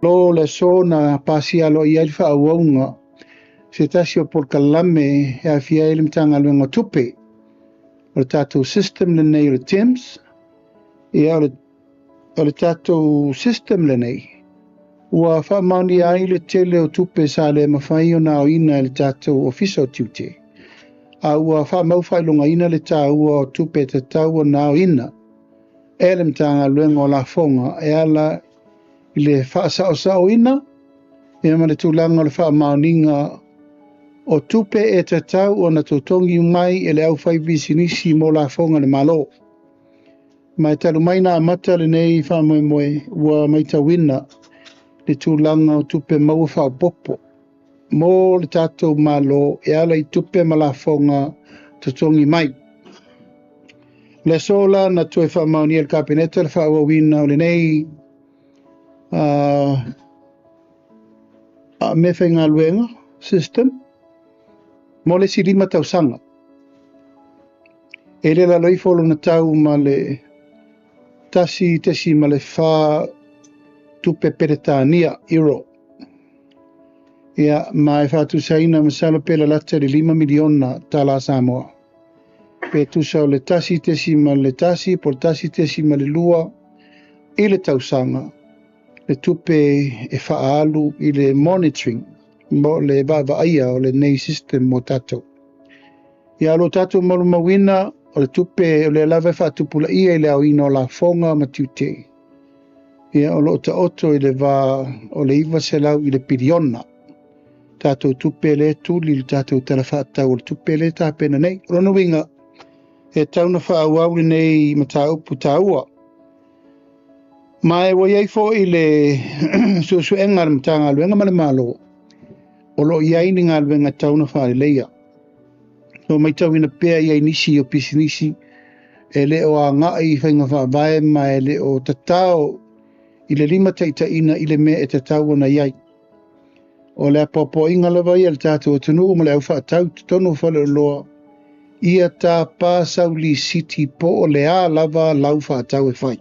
Malo le aso na pasia aloaia ai le faaauauga se tasi o polokalame e aafia ai le Matagaluega o Tupe. O le tatou system lenei o le TIMS, ia o le tatou system lenei, ua faamaonia ai le tele o tupe sa le mafai ona aoina e le tatou Ofisa o Tiute, a ua faamau faailogaina le taua o tupe e tatau ona aoina e le Matagaluega o Lafoga e ala i le faasaosaoina ia ma le tulaga o le faamaoniga o tupe e tatau ona totogi mai e le aufaipisinisi mo lafoga a le Malo. Ma e talu mai na amata lenei faamoemoe, ua matauina le tulaga o tupe maua faaopoopo mo le tatou Malo e ala i tupe ma lafoga totogi mai. O le aso la na toe faamaonia e le Kapeneta le faaauauina o lenei meafaigaluega system mo le isi 5 tausaga. E le lalo ifo lona tau ma le 1.4 tupe Peretania, euro. Ia, ma e faatusaina masalo pe lalata le 5 miliona tala Samoa. Pe tusa o le 1.1 po o le 1.2 i le tausaga le tupe e faaalu i le monitoring mo le vaavaaia o lenei system mo tatou. Ia, o lo tatou malumauina o le tupe o lea lava e faatupulaia i le aoina o lafoga ma tiute. Ia, o lo o taoto i le va o le 900 i le piliona. Tatou tupe le tuli le tatou tala faatatau o le tupe le tapena nei. O lona uiga, e tatau ona faaauau lenei mataupu taua. Ma e ua i ai foi le suesuega a le Matagaluega ma le Malo, o lo o i ai ni galuega e tatau ona faaleleia. O matauina pea i ai nisi o pisinisi e le o agai i faiga faavae ma e le o tatao i le limataitaiina i le mea e tatau ona i ai. O le apoapoaiga lava ia le tatou atunuu ma le au faatau i totonu o faleoloa, ia tāpā sau lisiti po o le a lava lau faatau e fai.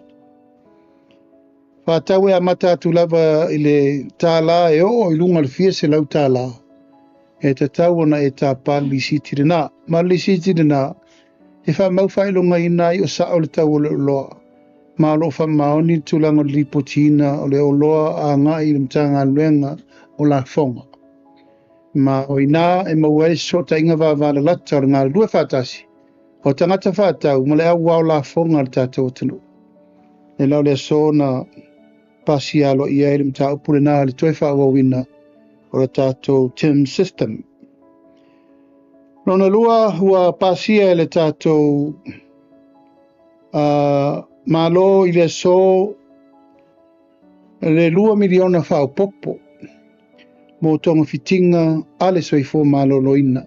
Faatau e amata atu lava i le tālā e oo i luga o le fia $100, e tatau ona e tāpā le lisiti lena. Ma le lisiti lena, e faamau faailogaina ai o sao le tau o le oloa, ma o lo o faamaoni le tulaga o le lipotiina o le oloa agai i le Matagaluega o Lafoga. Ma o ina e maua ai fesootaiga vavalalata o le galulue faatasi o tagata faatau ma le auao lafoga a le tatou atunuu. E la o le aso na pasia aloaia ai le mataupu lena le toe faaauauina o le tatou TIMS system. Lona lua, ua pasia e le tatou Malo i le aso le 2 miliona faaopoopo mo togafitiga a le soifua maloloina,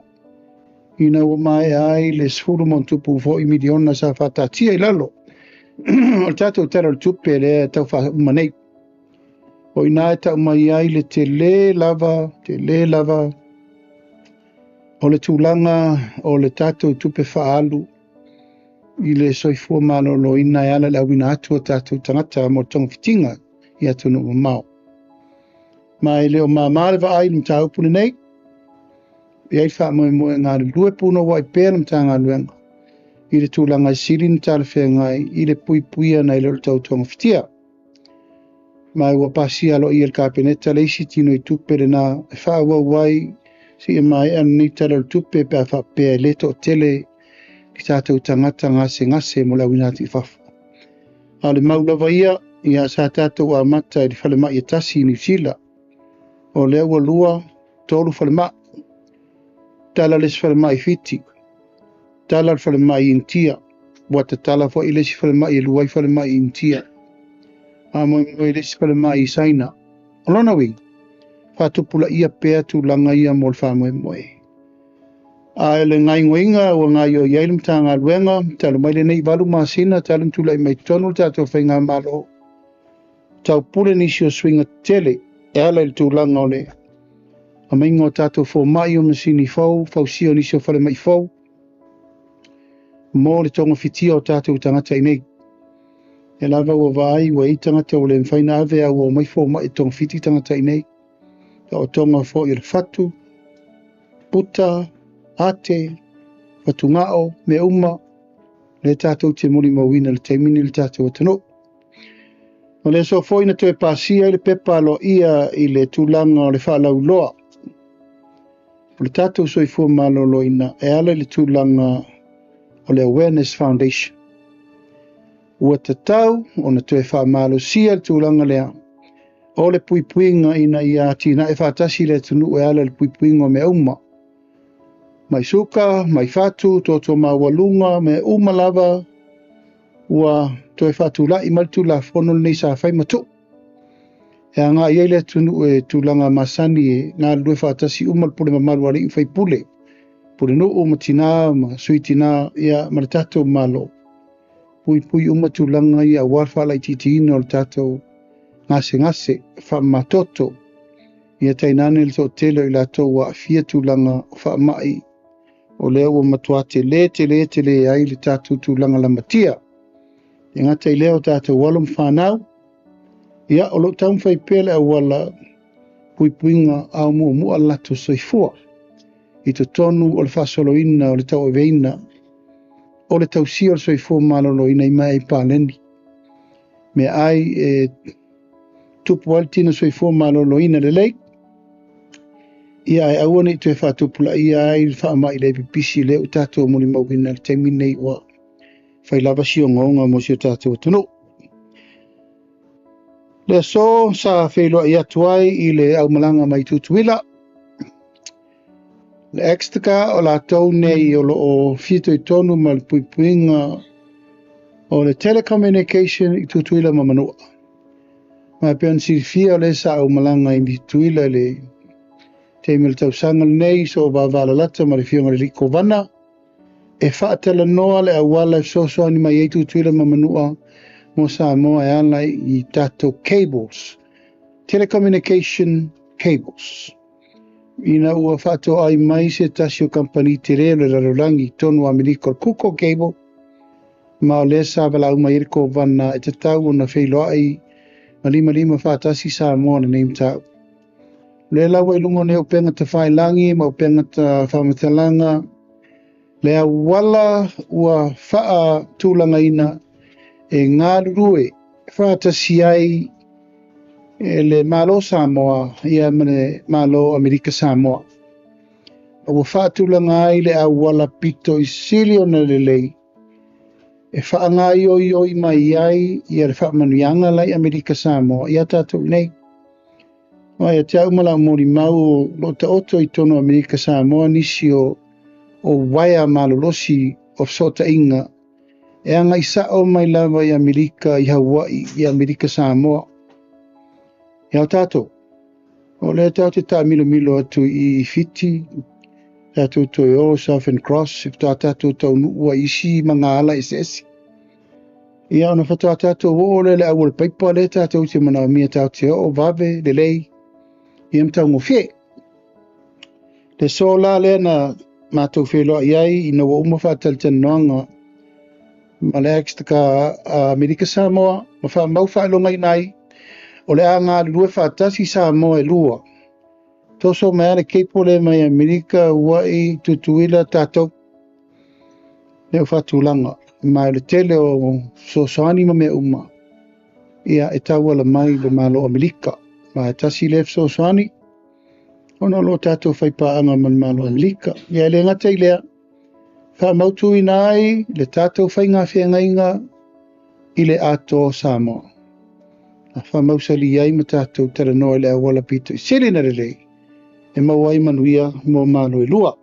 ina ua maea ai le 10 ma tupu foi miliona sa faataatia i lalo o le tatou Tala o le Tupe lea e tau faauma nei. O ina e tau mai ai le tele lava, tele lava o le tulaga o le tatou tupe faaalu i le soifua maloloina e ala le auina atu o tatou tagata mo togafitiga i atunuu mamao. Ma e le o māmā le vaai i le mataupu lenei, e ai faamoemoe galulue punouai pea le Matagaluega i le tulaga e sili ona talafeagai i le puipuia nai lo le tau togafitia. Ma ua pasia aloaia e le Kapeneta le isi tino i tupe lena e faaauau ai seia maea lenei Tala o le Tupe pe a faapea e le toatele i tatou tagata gasegase mo le auina atu i fafo. A o le mau lava ia, ia sa tatou amata i le falemai e tasi i Niu Sila. O lea ua 2, 3 falemai. Tala le isi falemai i Fiti, tala le falemai i Initia, ua tatala foi le isi falemai e 2 ai falemai i Initia. Faamoemoe le isi falemai i Saina. O lona uiga, faatupulaia pea tulaga ia mo le faamoemoe. A le gaoioiga ua gaoioi ai le Matagaluega, talu mai lenei 8 masina, talu ona tulai mai totonu le tatou faigamalo, taupule nisi o suiga tetele e ala i le tulaga o le aumaiga o tatou fomai o masini fou, fausia o nisi o falemai fou, mo le togafitia o tatou tagata i nei. Ia lava ua vaai ua i ai tagata ua le mafai ona ave a ua omai fomai e togafiti tagata i inei. Taotoga foi o le fatu, puta, ate, fatugao, mea uma, lea tatou te molimauina i le taimi lenei i le tatou atunuu. O le aso foi na toe pasia ai le pepa aloaia i le tulaga o le faalauiloa o le tatou soifua maloloina e ala i le tulaga o le Awareness Foundation. Ua tatau ona toe faamalosia le tulaga lea o le puipuiga ina ia atinae faatasi le atunuu e ala i le puipuiga o mea uma. Mai suka, mai fatu, toto maualuga, mea uma lava ua toe faatulai mai le Tulafono lenei sa fai ma tuu. E agai ai le atunuu e tulaga masani e galulue faatasi uma le pule mamalu a alii ma faipule, pulenuu ma tina ma sui tina, ia ma le tatou Malo. Puipui uma tulaga ia aua le faalaitiitiina o le tatou gasegase faamamatoto. Ia tainane le toatele o i latou ua aafia tulaga o faamai, o lea ua matua tele tele tele ai le tatou tulaga lamatia. E gata i lea o tatou alo ma fanau, ia o lo o taumafai pea le auala puipuiga a o muamua le latou soifua i totonu o le faasoloina o le tauaveina o le tausia o le soifua maloloina i maea i paleni. Meaai e tupu ai le tino soifua maloloina lelei, ia ae aua ne i toe faatupulaia ai le faamai le pipisi lea ua tatou molimauina i le taimi lenei ua fai lava si ogaoga mo si o tatou atunuu. Le aso sa feiloai atu ai i le aumalaga mai Tutuila, le Extica o latou nei o lo o fitoitonu ma le puipuiga o le telecommunication i Tutuila ma Manua. Ma e pei ona silafia o lea sa aumalaga i Tutuila i le taimi o le tausaga lenei so o vavalalata ma le afioga i le alii Kovana e faatalanoa le auala e fesoasoani mai ai Tutuila ma Manua mo Samoa e ala i tatou cables, telecommunication cables. Ina ua faatoai mai se tasi o kamupani tele o le lalolagi i totonu o Amerika o le Kuko Cable, ma o lea sa valaau mai ai le Kovana e tatau ona feiloai ma limalima faatasi Samoa i lenei mataupu. O lea la ua i luga o nei upega tafailagi ma upega faamatalaga, le auala ua faatulagaina e galulue faatasi ai e le Malo Samoa ia ma le Malo Amerika Samoa. Ua faatulaga ai le auala pito i sili ona lelei e faagaioioi mai ai ia le faamanuiaga la i Amerika Samoa ia tatou nei. Aua ia te au ma lau molimau o lo o taoto i totonu o Amerika Samoa nisi o uaea malolosi o fesootaiga e agai sao mai lava i Amerika, i Hawaii, i Amerika Samoa. Ia o tatou, o lea tatou te taamilomilo atu i Fiti, tatou toe o Southern Cross, e faatoa tatou taunuu ai i isi magaala eseese. Ia ona faatoa tatou oo lea i le auala paipa lea tatou te manaomia tatou te oo vave, lelei, ia ma taugofie. Le aso la lea na matou feiloai ai ina ua uma faatalatalanoaga ma le Extica Amerika Samoa ma faamau faailogaina ai o le a galulue faatasi Samoa e lua. Toso mai lava le cable lea mai Amerika ua'i Tutuila tatou lea ua faatulaga. Ma o le tele o fesoasoani ma mea uma ia e tauala mai i le Malo o Amerika. Ma e tasi lea fesoasoani ona o lo o tatou faipaaga ma le Malo o Amerika. Ia e le gata i lea, faamautuina ai le tatou faiga feagaiga i le atoa o Samoa. A faamausali ai ma tatou talanoa i le auala pito i sili na lelei e maua ai manuia mo Malo e lua.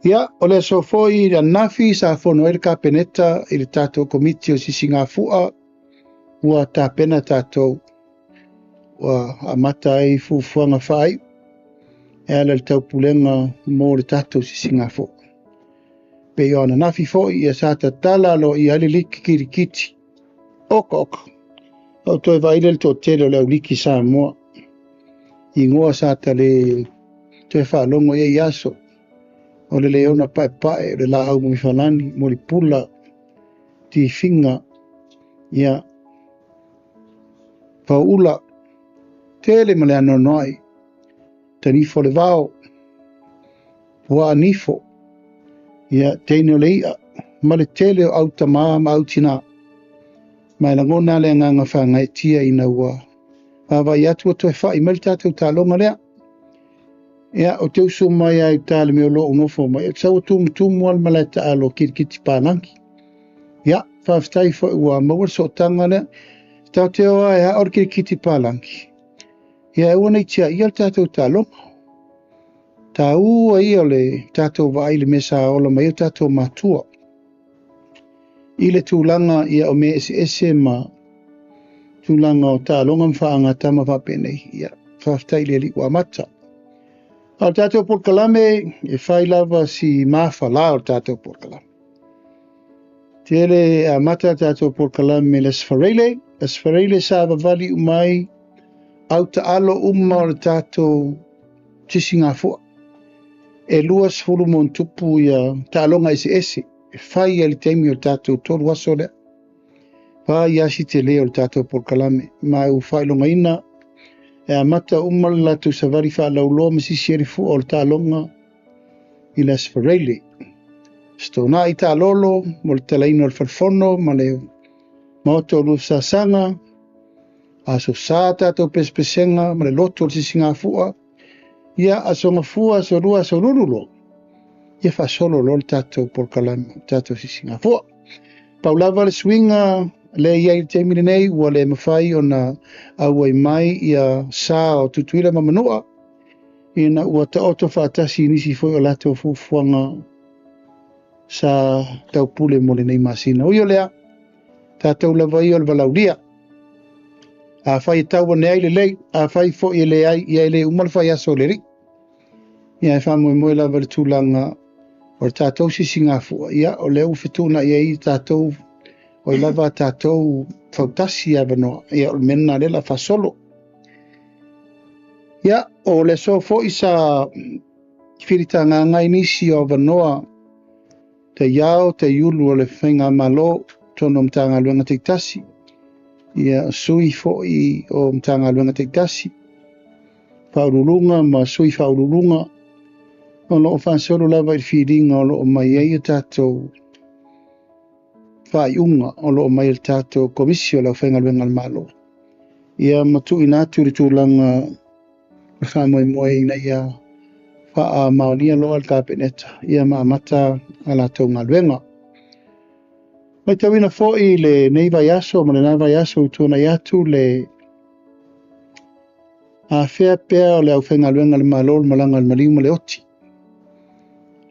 Ia, o le aso foi i ananafi sa fono ai le Kapeneta i le tatou Komiti o Sisigafua ua tapena tatou ua amata ai fuafuaga faaiu e ala i le taupulega mo le tatou sisigafua. Pei o ananafi foi ia sa tatala aloaia ai le liki kirikiti. Oka oka. Ou toe vaai lea i le toatele o le auliki Samoa. Igoa sa ta le toe faalogo i ai i aso. O le leona paepae, o le laau mifalani, molipula, tifiga. Ia, Pauula, tele ma le anoanoai, Tanifo o le Vao, Puaa Nifo, ia, teine o le i'a, ma le tele o au tamā ma au tinā. Ma e lagona le agaga faagaeetia ina ua vaavaai atu ua toe fa'i mai le tatou taaloga lea. Ia, ou te usu mai lava i uta i le mea o lo o ou nofo mai, ou te sau ua tumutumu lava le malae taalo kirikiti palagi. Ia, faafetai foi ua maua le sootaga lea. Tatou te o lava e ao le kirikiti palagi. Ia, e aua ne i tiaia le tatou taaloga. Taua ia o le tatou vaai i le mea sa ola mai ai o tatou matua. I le tulaga ia o mea eseese ma tulaga o taaloga ma faagatama faapenei. Ia, faafetai i le Alii ua amata. A o le tatou polokalame, e fai lava si mafala o le tatou polokalame. Tele e amata le tatou polokalame i le Aso Faraile. Aso Faraile sa vavali uma ai au taalo uma o le tatou sisigafua. E 20 ma ona tupu ia taaloga eseese e fai ai le taimi o le tatou 3 aso lea. Fai lava si tele o le tatou polokalame. Ma ua faailogaina e amata uma le latou savali faalauloa ma sisi ai le fua o le taaloga i le Aso Faraile. Stona'i taalolo mo le talaina o le falefono ma le maota o Luafisasaga. Aso Sa tatou pesepesega ma le loto o le sisigafua. Ia, aso Gafua, aso Lua, aso Lulu loa. Ia faasolo loa le tatou polokalame, le tatou sisigafua. Pau lava le suiga lea e i ai i le taimi lenei, ua le mafai ona auai mai ia sa o Tutuila ma Manua, ina ua taoto faatasi i nisi foi o latou fuafuaga sa taupule mo lenei masina. Ui o lea, tatou lava ia o le valaulia. Afai e tau ane ai lelei, afai foi e leai, ia e le uma le faiaso o le Alii. Ia e faamoemoe lava i le tulaga o le tatou sisigafua, ia o lea ua fetuunai ai tatou, oi lava tatou fautasi avanoa, ia o le mea lena lea o le a faasolo. Ia, o le aso foi sa filitagaga ai nisi o avanoa taiao, taiulu o le faigamalo, totonu o Matagaluega taitasi, ia sui foi o Matagaluega taitasi, faauluuluga ma sui faauluuluga, o lo o faasolo lava i le filiga o lo o mai ai tatou faaiuga o lo o mai ai le tatou komisi o le aufaigaluega a le Malo. Ia ma tuuina atu le tulaga o le faamoemoe ina ia faamaonia loa le Kapeneta ia ma amata a latou galuega. Matauina foi lenei vaiaso ma lena vaiaso ua tuanai atu le afea pea o le aufaigaluega a le Malo, le malaga a le maliu ma le oti.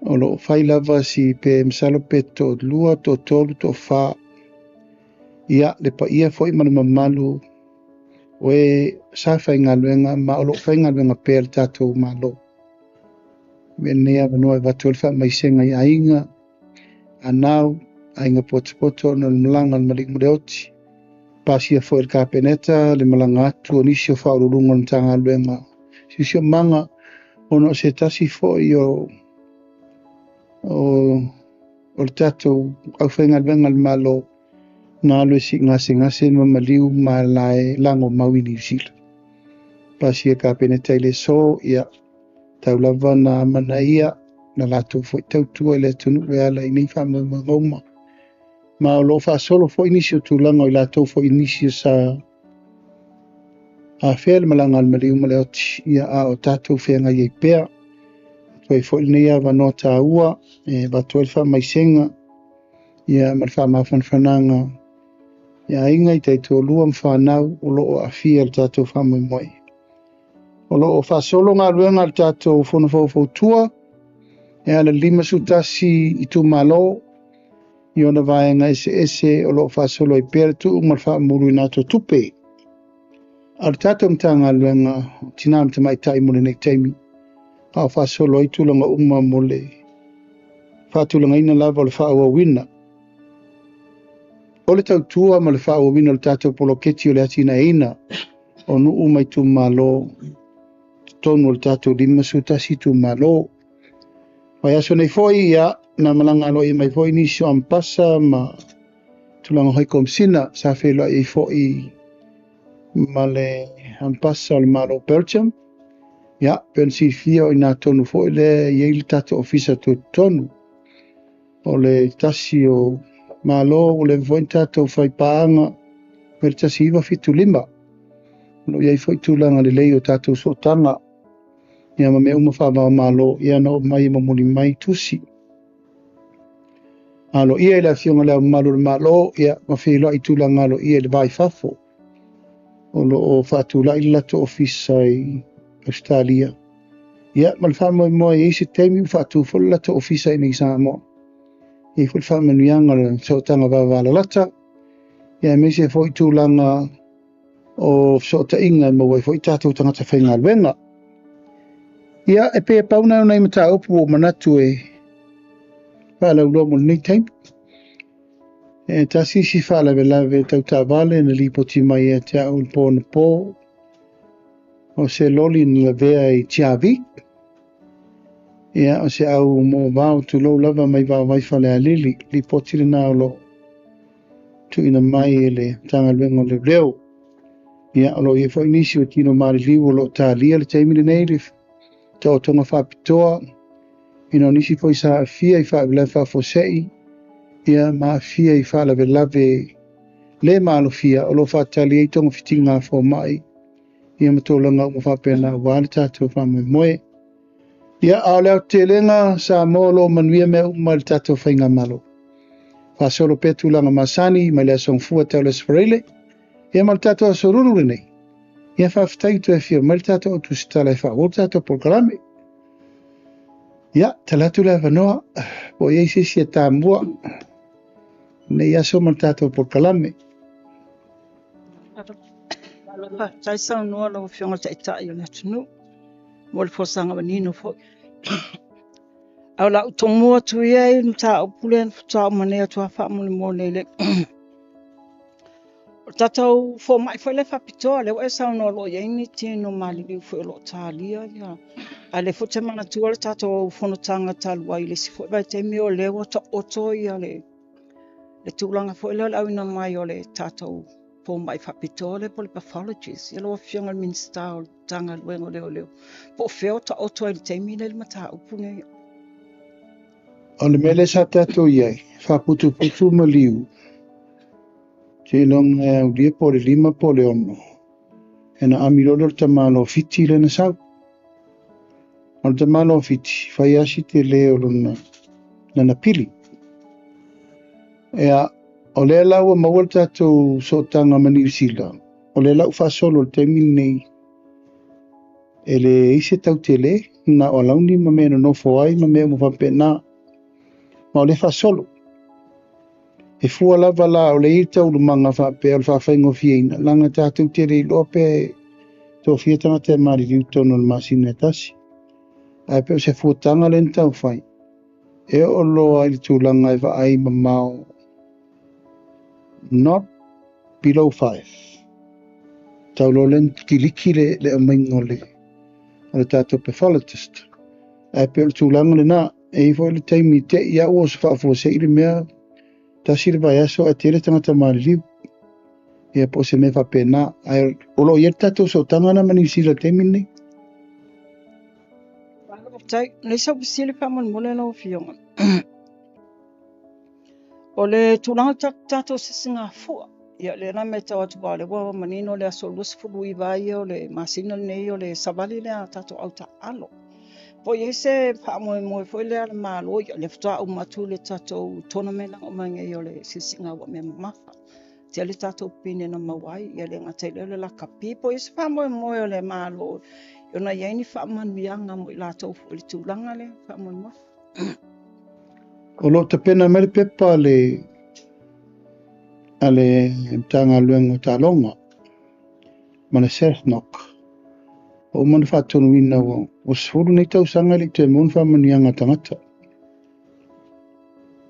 O lo o fai lava si pe masalo pe 2, 3, 4. Ia, le paia foi ma le mamalu o e sa faigaluega ma o lo o faigaluega pea le tatou Malo. Mea lenei avanoa e avatu ai le faamaisega i aiga, anau, aiga potopoto ona o le malaga a le maliu ma le oti. Pasia foi le Kapeneta le malaga atu o nisi o faauluuluga o le Matagaluega Siosiomaga ona o se tasi foi o le tatou aufaigaluega a le Malo na alu e siigasegase ma maliu ma lae lagomau i Niu Sila. Pasia le Kapeneta i le aso, ia, tau lava na amanaia na latou foi tautua i le atunuu e ala i nei faamoemoega uma. Ma o lo o faasolo foi nisi o tulaga o i latou foi nisi o sa afea le malaga a le maliu ma le oti, ia a o tatou feagai ai pea. Atu ai foi lenei avanoa taua e avatu ai le faamaisega ia ma le faamafanafanaga i aiga i taitoalua ma fanau o lo o aafia le tatou faamoemoe. O lo o faasolo galuega a le tatou Fono Faufautua e ala 51 itumalo i ona vaega eseese o lo o faasolo ai pea le tuu ma le faamuluina atu o tupe. A o le tatou Matagaluega o Tina ma Tamaitai mo lenei taimi, a o faasolo ai tulaga uma mo le faatulagaina lava o le faaauauina o le tautua ma le faaauauina o le tatou poloketi o le atinaeina o nuu ma itumalo totonu o le tatou 51 itumalo. Vaiaso nei foi, ia, na malaga aloaia mai foi nisi o ampasa ma tulaga o High Komisina sa feiloai ai foi ma le Ambasa o le Malo o Belgium. Ia, pei ona silafia o i ina tonu foi lea e i ai le tatou ofisa tutotonu. O le tasi o Malo ua leva foi ona tatou faipaaga mai le 1975. O lo o i ai foi tulaga lelei o tatou sootaga ia ma mea uma faava o Malo, ia na oo mai e momoli mai tusi aloaia i le Afioga i Le Ao Mamalu o le Malo, ia ma feiloai i tulaga aloaia i le va i fafo. O lo o faatulai le latou ofisa i Ausetalia. Ia, ma le faamoemoe e i ai se taimi ua faatu foi le latou ofisa i inei i Samoa. E i ai foi le faamanuiaga o le sootaga vavalalata, ia aemaise foi tulaga o fesootaiga e maua ai foi tatou tagata faigaluega. Ia, e pei e pau na o nai mataupu ua ou manatu e faalauiloa mo lenei taimi. E tasi isi faalavelave tau taavale na lipoti mai ia te au i le po anapo, o se loli na lavea i Tiavi. Ia, o se au moovao tulou lava mai Vaovai Falealili, lipoti lena o lo o tuuina mai e le Matagaluega o Leoleo. Ia, o lo o i ai foi nisi o tino maliliu o lo o talia le taimi lenei le taotoga faapitoa ina o nisi foi sa aafia i faalavelave faafuasei, ia ma aafia i faalavelave le maalofia o lo o faatali ai togafitiga a fomai, ia ma tulaga uma faapena aua le tatou faamoemoe. Ia, a o le aotelega, Samoa o lo o manuia mea uma i le tatou faigamalo. Faasolo pea tulaga masani mai le Aso Gafua tau le Aso Faraile, ia ma le tatou Aso Lulu lenei. Ia faafetai ua toe afio mai le tatou au tusitala e faaauau le tatou polokalame. Ia, tala atu le avanoa, po o i ai se isi e tamua lenei aso ma le tatou polokalame. Faafetai saunoa lau Afioga i le Taitai o le atunuu mo le folasaga manino foi. Ae o le a ou tomua atu ia i le mataupu lea na faatoa uma nei atu lava faamolemole i le O le tatou fomai foi lea faapitoa, lea ua e saunoa o lo o i ai ni tino maliliu foi o lo o talia ia. A o lea foi ou te manatua le tatou fonotaga talu ai i le isi foi vaitaimi o lea ua taoto ia le tulaga foi lea o le auina mai o le tatou fomai faapitoa lea po o le pathologist. Ia lau Afioga i le Minisita o le Matagaluega o Leoleo, po o fea o taoto ai i le taimi lenei le mataupu lenei? O le mea lea sa tatou i ai, faaputuputu maliu, seiloga e aulia po o le 5 po o le 6, ona ami loa lea o le tamaloa Fiti lea na sau. O le tamaloa Fiti, fai lava si tele o lona lana pili. Ia, o lea la ua maua le tatou sootaga ma Niu Sila, o lea la ua faasolo i le taimi lenei, e leai se tau tele, na o alauni ma mea e nonofo ai ma mea uma faapena, ma o lea e faasolo. E fua lava la o le i ai le taualumaga faapea o le faafaigofieina, leaga tatou te le iloa pe tofia tagata e maliliu i totonu o le masina e tasi. Ae pei o se fuataga lea na taufai, e oo loa i le tulaga e vaai mamao not below 5. Tau loa lea na kiliki le aumaiga o le tatou pathologist. Ae pei o le tulaga lena, e i ai foi le taimi te i au o se faafuasei le mea, tasi le vaiaso ae tele tagata maliliu. Ia po o se mea faapena. Ae o lo o i ai le tatou sootaga lena ma Niu Sila i le taimi lenei. Faafetai. O le isi au fesili faamolemole lau Afioga. O le tulaga o le tatou sisigafua, ia lea la e matau atu aua o lea ua manino le aso 29 ia o le masina lenei o le savali lea a tatou au taaalo. Po o i ai se faamoemoe foi lea a le Malo, ia lea faatoa uma atu le tatou tournament na uma nei o le siisiga ua mea mamafa. Tele tatou pine na maua ai, ia le gata i lea o le lakapi. Po o i ai se faamoemoe o le Malo ona i ai ni faamanuiaga mo i latou foi i le tulaga lea faamoemoe. O lo o tapena mai le pepa a le Matagaluega o Taaloga ma le SAFNOC. Ua uma ona faatonuina ua 10 nei tausaga e le i toe maua ni faamanuiaga a tagata.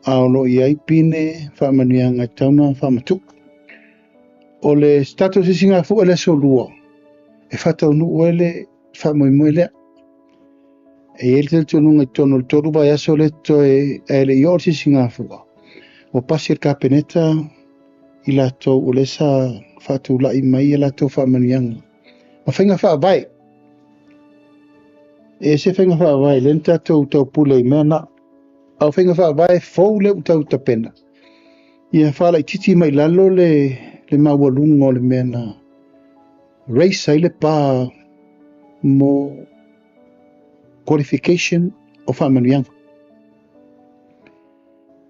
A o lo o i ai pine faamanuiaga e tatau ona faamatuu. O le tatou sisigafua i le aso 2, e faataunuu ai le faamoemoe lea. E i ai le talitonuga i totonu o le 3 vaiaso lea totoe ae le i oo le sisigafua, ua pasi e le Kapeneta i latou o lea sa faatulai mai a latou faamanuiaga ma faiga faavae. E ese faiga faavae lea na tatou taupule i mea na. A o faiga faavae fou lea ua tau tapena, ia faalaitiiti mai lalo le maualuga o le mea na raise ai le pa mo qualification o faamanuiaga.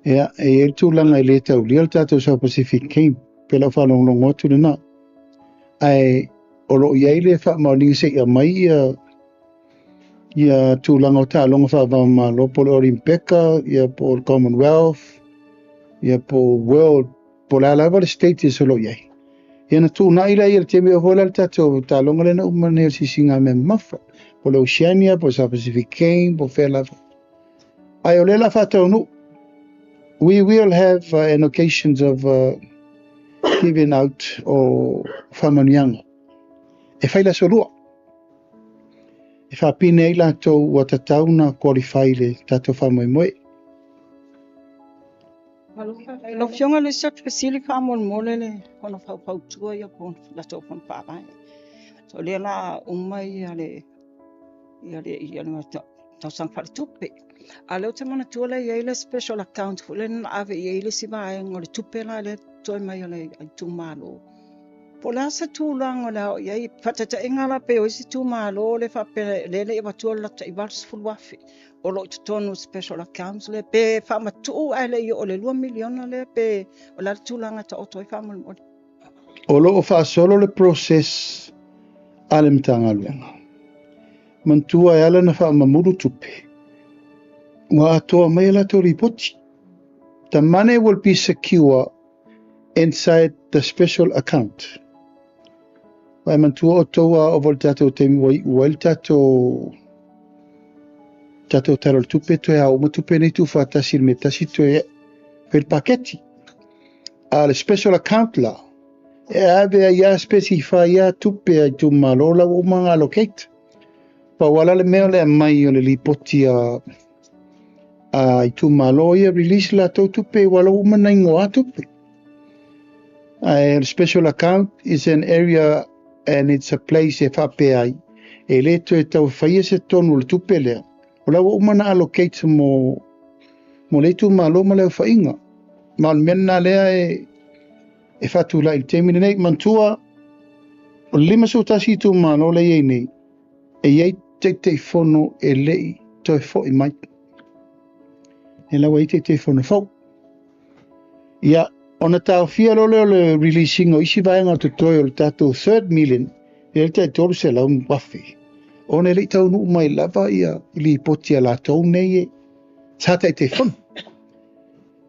Ia, e i ai le tulaga e le taulia le tatou South Pacific Game, pe lau faalogologo atu lena. Ae o lo o i ai le faamaoniga se i aumai ia tulaga o taaloga faava-o-Malo, po o le Olimpeka, ia po o le Commonwealth, ia po o World, po o le a lava le status o lo o i ai. Ia na tuunai lea i le taimi o foi la le tatou taaloga lea na uma nei o le siasiga mea mamafa, po o le Oceania, po o le South Pacific Game, po o fea lava. Ae o lea la faataunuu, we will have an occasions of giving out o faamanuiaga. E fai le aso lua. E faapine ai latou ua tatau na qualify le tatou faamoemoe. Lau Afioga le isi fesili faamolemole le fono faufautua ia po latou fono faavae. So lea la uma ia le ia le ia le tausaga faaletupe. A lea ou te manatua lea e i ai le special account foi lea na ave i ai le isi vaega o le tupe la lea toe mai o le itumalo. Po o le a se tulaga o le a o i ai, faataitaiga la pe o isi itumalo le faapea lea le i avatua le latou tai 80,000 o lo o i totonu o special accounts lea pe faamatuu ae le i oo i le 2 miliona lea pe o le a le tulaga e taoto ai faamolemole. O lo o faasolo le process a le Matagaluega. Manatua e ala na faamamulu tupe, ua atoa mai a latou lipoti. The money will be secure inside the special account. Ae manatua o tou a oo le tatou taimi ua iu ai le tatou tala o le tupe toe ao uma tupe nei tuufaatasi i le mea tasi toe fai le paketi. A le special account la, e ave ai a specify a tupe a itumalo la ua uma ona allocate. Pau ala le mea o le aumai o le lipoti a itumalo ia release latou tupe ua la uma na ingoa tupe. Ae le special account is an area and it's a place e faapea ai. E le toe tau faia se tonu o le tupe lea. O la ua uma na allocate mo le itumalo ma le aufaiga. Ma o le mea lena lea e faatulai i le taimi lenei. Manatua, o le 51 itumalo lea e i ai nei, e i ai taitaifono e le i toe foi mai. E la ua i ai taitaifono fou. Ia, ona taofia loa lea o le releasing o isi vaega o totoe o le tatou third million, e le tai 300,000. Ona e le i taunuu mai lava ia lipoti a latou nei e sa taitaifono.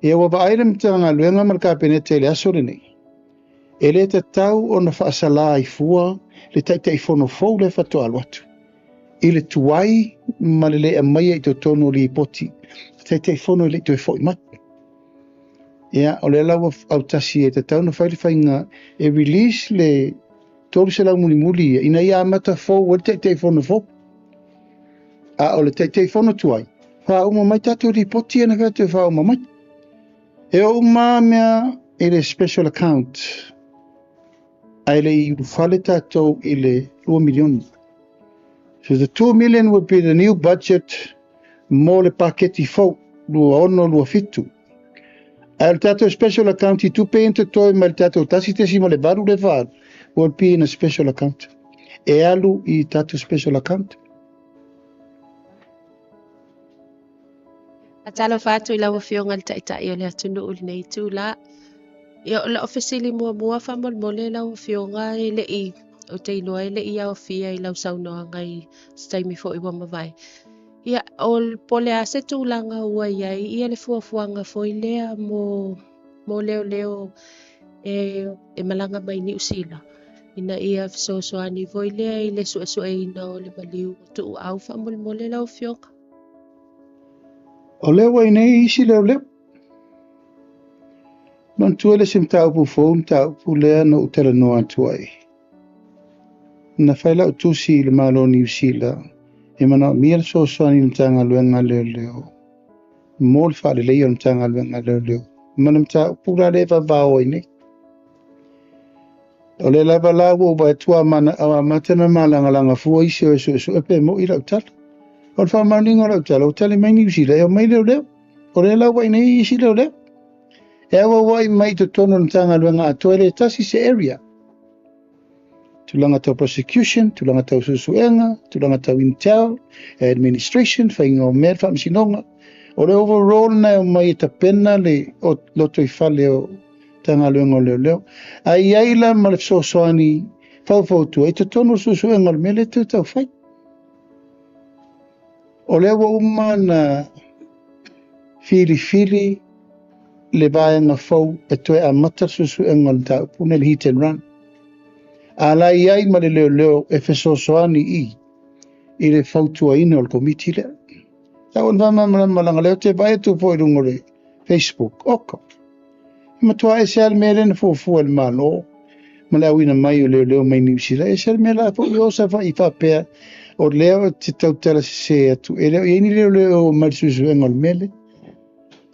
Ia ua vaai le Matagaluega ma le Kapeneta i le aso lenei. E le tatau ona faasala ai fua le taitaifono fou lea faatoa alu atu. I le tuai ma le le aumaia i totonu o lipoti, taitaifono e le i toe foi mai. Ia, o lea la ua autasi e tatau ona fai le faiga e release le 300 mulimuli ia, ina ia amata fou ai le taitaifono fou. A o le taitaifono tuai, faauma mai tatou lipoti ia na fai atu e faauma mai. E o uma mea i le special account, ae le i ulufale tatou i le 2 miliona. So the 2 million will be the new budget mo le paketi fou, 26, 27. Ae o le tatou special account i tupe ia na totoe mai le tatou 1.8 le faaalu, will be in a special account. E alu i tatou special account. Talofa atu i lau Afioga i le Taitai o le atunuu i lenei itula. Ia, o lau fesili muamua faamolemole lau Afioga e le i, ou te iloa e le i aofia i lau saunoaga i se taimi foi ua mavae. Ia, o po o le a se tulaga ua i ai ia le fuafuaga foi lea mo leoleo e malaga mai Niu Sila ina ia fesoasoani foi lea i le suesueina o le maliu o tuuau faamolemole lau Afioga. O lea ua i nei isi leoleo. Manatua le isi mataupu fou, mataupu lea na ou talanoa atu ai. Na fai lau tusi i le Malo o Niu Sila e manaomia le fesoasoani i le Matagaluega a Leoleo mo le faaleleia o le Matagaluega a Leoleo ma le mataupu la lea e vavao ai nei. O lea lava la ua ou vaai atu ua amata ona malagalaga fua isi o e suesue pe mo'i lau tala. O le faamaoniga o lau tala, ua tali mai Niu Sila e omai leoleo. O lea la ua i nei isi leoleo. E auauai mai i totonu o le Matagaluega atoa e le tasi se area. Tulaga tau prosecution, tulaga tau suesuega, tulaga tau intel, administration, faiga o mea, le faamasinoga. O le overall lena e omai e tapena le lotoifale o Matagaluega o Leoleo. Ae i ai la ma le fesoasoani faufautua i totonu o le suesuega o le mea lea e toe taufai. O lea ua uma ona filifili le vaega fou e toe amata le suesuega o le mataupu nei le hit and run. A la i ai ma le leoleo e fesoasoani i le fautuaina o le komiti lea. Tau ona faamalamalama leaga o lea ou te vaai atu foi i luga o le Facebook, oka. E matua ese lava le mea lea na fuafua e le Malo ma le auina mai o leoleo mai Niu Sila. E ese le mea la foi o Savaii faapea o lea ou te tautala sese atu e le o i ai ni leoleo mai le suesuega o le mea lea.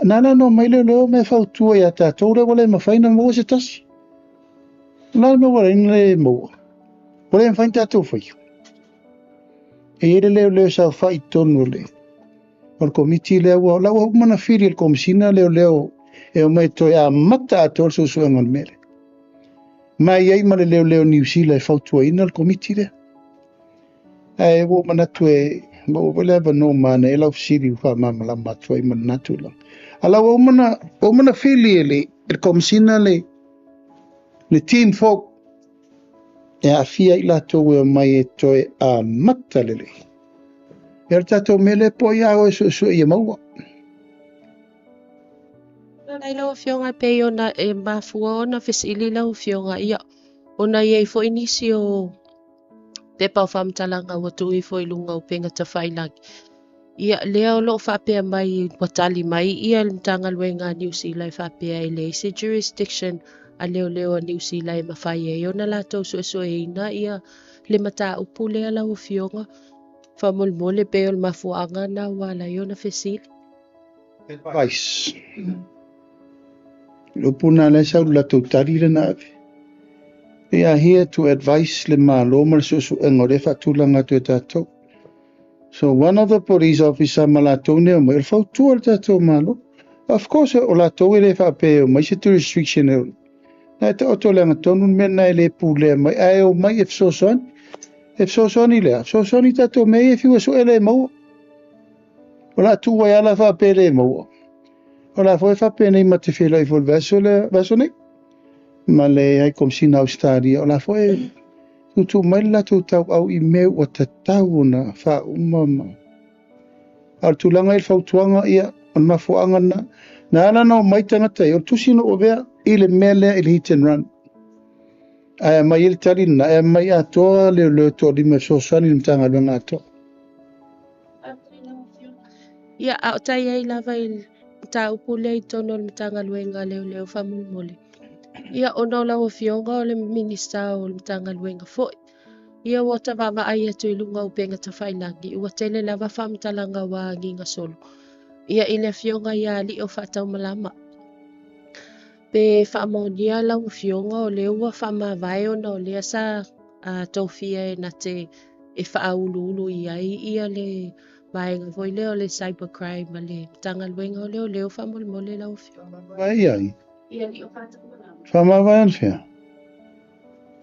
Na ala ona omai leoleo ma e fautua ia tatou lea ua le mafai ona maua se tasi. O le a le mea ua ala ai ona le maua? Ua le mafai ona tatou faia. E i ai le leoleo e saofai i totonu o le o le komiti lea ua la ua uma ona fili e le Komesina leoleo e omai toe amata atoa le suesuega o le mea lea. Ma e i ai ma le leoleo Niu Sila e fautuaina le komiti lea. Ae ua ou manatu e maua foi le avanoa manaia e lau fesili ua faamalamalama atu ai ma lena tulaga. A la ua uma ona fili e le Komesina le team fou e aafia ai latou e omai e toe amata lelei. Ia o le tatou mea lea po o ia oe suesue ia maua. Faafetai lau Afioga e pei ona e mafua ona fesili lau Afioga, ia, ona i ai foi nisi o pepa o faamatalaga ua tuu ifo i luga o upega tafailagi. Ia, lea o lo o faapea mai ua tali mai ia le Matagaluega a Niu Sila e faapea e leai se jurisdiction a leoleo a Niu Sila e mafai ai ona latou suesueina ia le mataupu lea lau Afioga. Faamolemole pei o le mafuaaga lena ua ala ai ona fesili. Advice. Le upu lena lea e sau i le latou tali lea na ave. They are here to advise le Malo ma le suesuega o lea e faatulaga atu e tatou. So one of the police officer ma latou nei omai, o le fautua i le tatou Malo. Of course o latou e le faapea e omai se jurisdiction e na e taoto le agatonu le mea lena e le pulea mai, ae omai e fesoasoani. E fesoasoani le a? Fesoasoani i tatou mea ia e fiu e sue le maua. O le a tuu ai lava la faapea e le maua. O le a foi e faapenei ma te feiloai foi i le vaiaso lea, vaiaso nei ma le High Commissioner Ausetalia. O le a foi e tuutuu mai le latou tauau i mea ua tatau ona faauma ma. A o le tulaga i le fautuaga, ia, o le mafuaaga lena, na ala ona omai tagata ia, o le tusi na ou avea i le mea lea i le hit and run. Ae aumai ai le tali lena, e aumai atoa leoleo e toalima e fesoasoani i le Matagaluega atoa. Ia, a o tai ai lava i le mataupu lea i totonu o le Matagaluega a Leoleo faamolemole. Ia, ona o lau Afioga o le Minisita o le Matagaluega foi. Ia, ua ta vaavaai atu i luga o upega tafailagi, ua tele lava faamatalaga ua agiga solo. Ia, i le Afioga ia Alii o Faataumalama. Pe faamaonia lau Afioga o lea ua faamavae ona o lea sa tofia e na te e faauluulu i ai ia le vaega foi lea o le cyber crime a le Matagaluega o Leoleo faamolemole lau Afioga. Faamavae i ai? Ia Alii o Faataumalama. Faamavae anafea?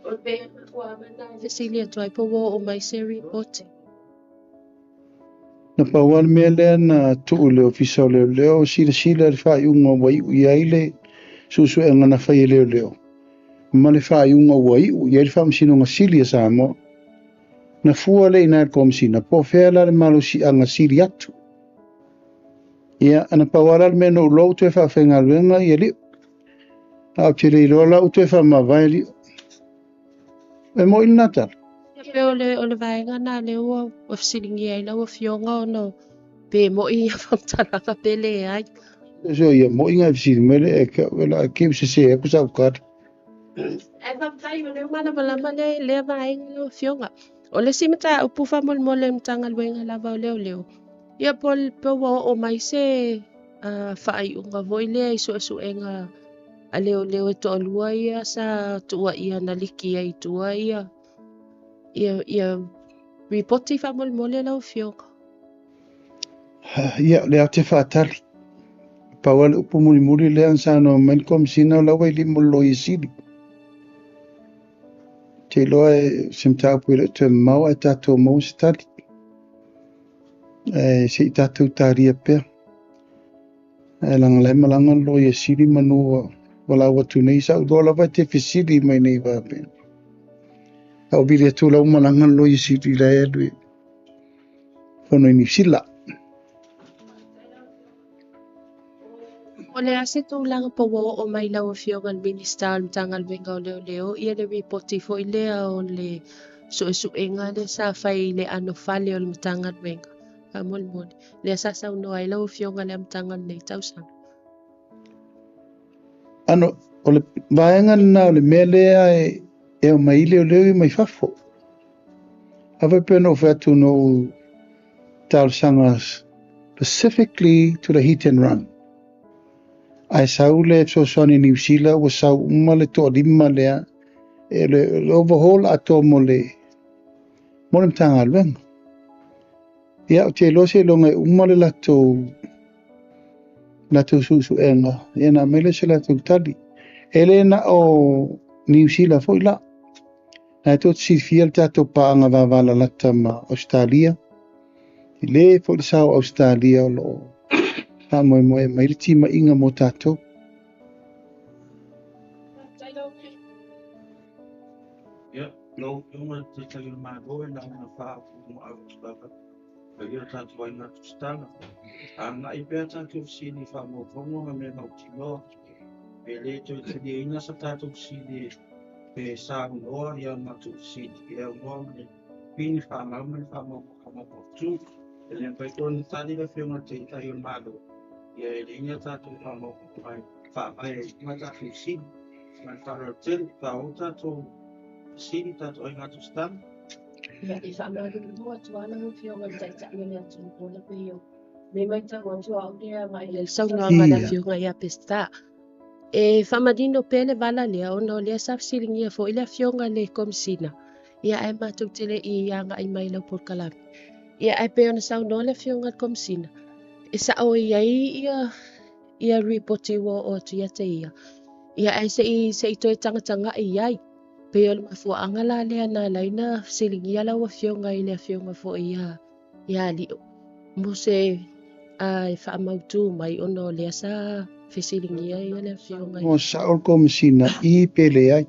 O le pei ona fuaga na e fesili atu ai po ua oo mai se ripoti. Na pau lava le mea lea na tuu i le Ofisa o Leoleo, silasila i le faaiuga ua iu i ai le suesuega na fai e leoleo, ma le faaiuga ua iu i ai le Faamasinoga Sili a Samoa. Na fua lea i ina i le Komesina, po o fea la le malosiaga sili atu. Ia, na pau lava la le mea na ou iloa ua toe faafaigaluega ia Lio. Ae ou te le iloa la ua toe faamavae Lio. E moi lena tala. Ia pei o le, o le vaega lena lea ua, ua fesiligia ai lau Afioga ona pe moi ia faamatalaga pe leai. So ia moi ngai fesili mai le e ke o la ke se se aku sa ukata. Ae faafetai o lea ua malamalama le, lea vaega lau Afioga. O le isi mataupu faamolemole i le Matagaluega lava o Leoleo, ia po, po ua oo mai se faaiuga foi lea i suesuega a leoleo e toalua ia sa tuuaia na liki ai i tua ia ia ia ripoti faamolemole lau Afioga. Ia, o lea ou te faatali. Pau lava le upu mulimuli lea na saunoa mai le Komesina o la ua i lima o le Loia Sili. Ou te iloa o se mataupu e le o toe mamao ae tatou maua se tali. Ae se i tatou talia pea. Ae leaga o la e malaga le Loia Sili manu ua valaau atu nei, sa ou iloa lava e te fesili mai nei faapea. A ou vili atu o la ua malaga le Loia Sili la e alu e fono i Niu Sila. O le a se tulaga po ua oo mai lau Afioga i le Minisita o le Matagaluega o Leoleo ia le ripoti foi lea o le suesuega lea sa fai i le anofale o le Matagaluega faamolemole, lea sa saunoa ai lau Afioga i le amataga o lenei tausaga? Ano, o le vaega lena o le mea lea e omai ai leoleo ia mai fafo. A faapea na ou fai atu na ou talosaga specifically to the hit and run. Ae sau le fesoasoani a Niu Sila ua sau uma le toalima lea e le overhaul atoa mo le mo le Matagaluega. Ia, ou te iloa seiloga e uma le latou latou suesuega, ia ona aumai lea o se latou tali. E le na o Niu Sila foi la. Na e tou te silafia le tatou paaga vavalalata ma Ausetalia, tele foi le sao o Ausetalia o lo o faamoemoe mai le timaiga mo tatou. Ia, lau Afioga i le Taitai o le Malo, e na ona faafofoga atu lava i o tatou aiga tusitala. Agai pea tatou fesili i faamaumauga ma mea mautinoa. E le toe taliaina sa tatou fesili e saunoa i a matou fesili e aunoa ma le pini fanau ma le faamaumauga mautu. E le mafai foi ona tali le Afioga i le Taitai o le Malo, ia e leai ni a tatou faamaumauga e faavae ai i luga tatou fesili. Ma le faaaloalo tele, faaauau tatou fesili tatou aiga tusitala. Ia, e faamalulu atu lava lau Afioga i le Taitai o le atunuu ona pei o le matau atu a au lea agai i le saunoaga a le Afioga ia Peseta. E faamanino pea le vala lea ona o lea sa fesiligia foi le Afioga i le Komesina, ia ae matou te le i agai mai i lau polokalame. Ia ae pei ona saunoa le Afioga i le Komesina, e sao e i ai ia ia ripoti ua oo atu ia te ia, ia ae se i se i toe tagatagai i ai. Pei o le mafuaaga la lea na ala ai ona fesiligia lau Afioga i le Afioga foi ia ia Alio mo se a e faamautu mai ona o lea sa fesiligia ia le Afioga i Ua sao le Komesina i pe leai.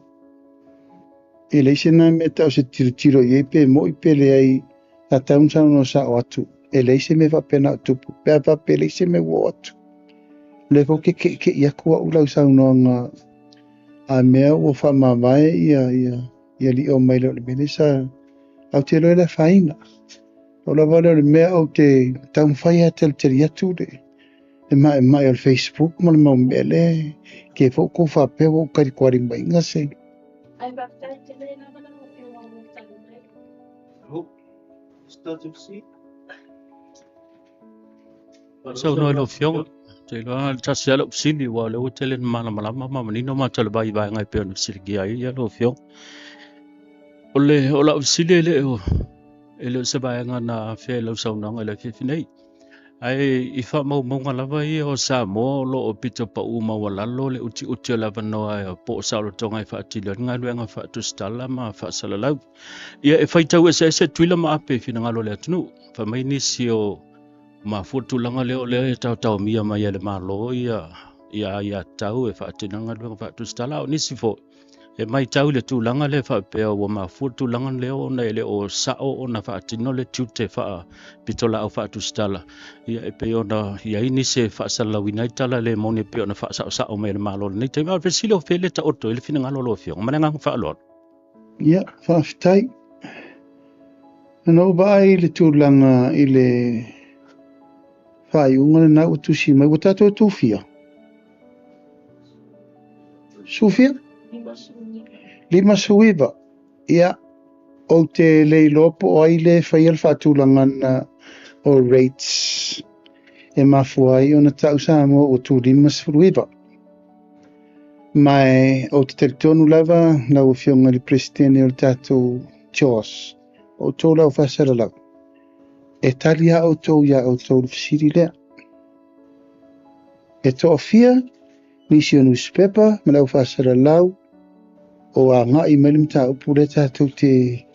E leai se na mea tau se tilotilo i ai pe mo'i pe leai, sa tatau ona saunoa sao atu, e leai se mea faapena o tupu, pe a faapea e leai se mea ua oo atu. O lea foi ou te ke'ike'i atu au i lau saunoaga a mea ua faamavae ia ia ia lio mai le o le mea lea sa ae ou te iloa e le afaina. Pau lava lea o le mea ou te taumafai lava e talitali atu le le maemae o le Facebook ma le mau mea lea te foi tou faapea ua ou talitoalimaina se Ae faafetai tele lava lau Afioga mo le tali mai. Hope start of sea. Saunoa i lau Afioga, ou te iloa le tasi lava lau fesili, aua o lea ua tele ina malamalama ma manino matou i le vai vaega e pei ona fesiligia ai lau Afioga. O le, o lau fesili e le o, e le o se vaega na afea i lau saunoaga i le afiafi nei. Ae i faamaumauga lava ia o Samoa o lo o pito pau maualalo le utiuti o le avanoa po o saolotoga e faatino ai le galuega faatusitala ma faasalalau. Ia e faitau eseese Tuila ma Ape i finagalo o le atunuu. Fai mai nisi o mafua le tulaga lea o lea e taotaomia mai e le Malo ia ia aiatatau e faatino ai galuega faatusitala, a o nisi foi e matau i le tulaga lea faapea ua mafua le tulaga lea ona e le o sao ona faatino le tiute faapitolaau faatusitala, ia e pei ona i ai nisi e faasalalauina ai tala le moni e pei ona faasaosao mai e le Malo i lenei taimi. A o le fesili o fea le taoto ai le finagalo o lau Afioga? Ma le agaga faaaloalo. Ia, faafetai. Na ou vaai i le tulaga i le faaiuga lena ua tusi mai, ua tatou tufia? Sufia? 59. Ia, ou te le iloa po o ai le faia le faatulagaga o rates e mafua ai ona tau Samoa ua tu 59. Ma ou te talitonu lava lau Afioga i le Peresetene o le tatou CHOS, o outou lau faasalalau, e tali lava outou iā outou i le fesili lea. E toafia nisi o nusipepa ma le au faasalalau o agai mai le mataupu lea tatou te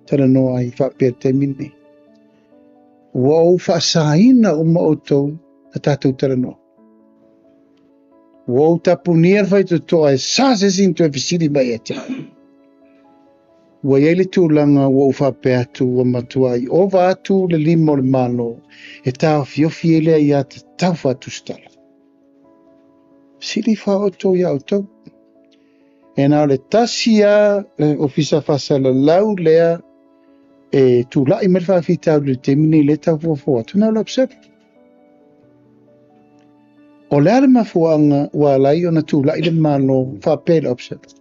talanoa ai faapea i le taimi lenei. Ua ou faasaina uma outou na tatou talanoa. Ua ou tapunia le faitotoa e sa se isi na toe fesili mai ia te au. Ua i ai le tulaga ua ou faapea atu ua matuai ova atu le lima o le Malo e taofiofi ai le aiatatau faatusitala. Fesili fa outou iā outou. E na o le tasi lava le Ofisa Faasalalau lea e tulai mai le faafitauli i le taimi nei lea e tau fuafua atu, na o le Observer. O le a le mafuaaga ua ala ai ona tulai le Malo faapea i le Observer?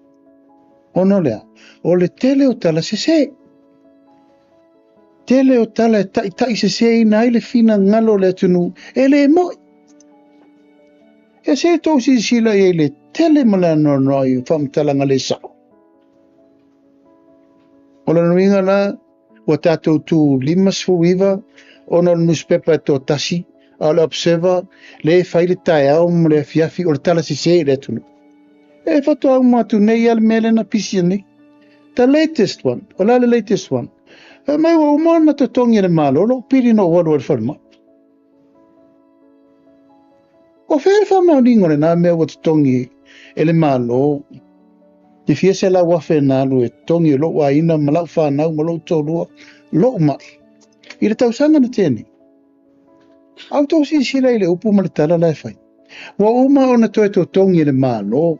Ona o le a? O le tele o tala sese. Tele o tala e taitaiseseina ai le finagalo o le atunuu e le mo'i. E se tou silasila i ai i le tele ma le anoanoai o faamatalaga le sao. O lona uiga la, ua tatou tu 59 ona o le nusipepa e toatasi, a o le Observer lea e fai le taeao ma le afiafi o le tala sese i le atunuu. E faatoa uma atu nei lava le mea lea na pisia nei. The latest one. O le a le latest one? Fai mai ua uma ona totogi e le Malo lou pili na ou alu ai i le falemai. O fea le faamaoniga o lena mea ua totogi e le Malo le fia 100,000 na alu e totogi e lou aiga ma lau fanau ma lou toalua lou mai i le tausaga na tea nei? A outou silasila i le upu ma le tala la e fai, ua uma ona toe totogi e le Malo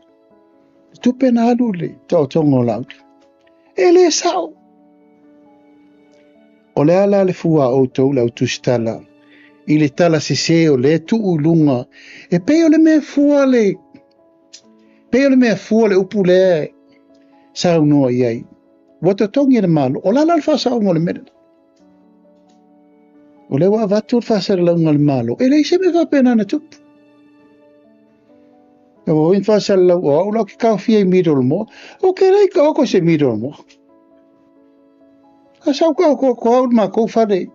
le tupe na alu i le taotoga o Laauli. E le sao. O le a la le fua a outou le au tusitala i le tala sese o lea tuu i luga e pei o le mea fua le pei o le mea fua le upu lea saunoa i ai. Ua totogi e le Malo. O le a la le faasaoga o le mea lena? O lea ua avatu le faasalalauga a le Malo, e leai se mea faapena na tupu. E ua oi faasalalau o au la ou te taofia i middle moa. O ke lei ka oko se middle moa. A sau ka oko ko au le makou fale.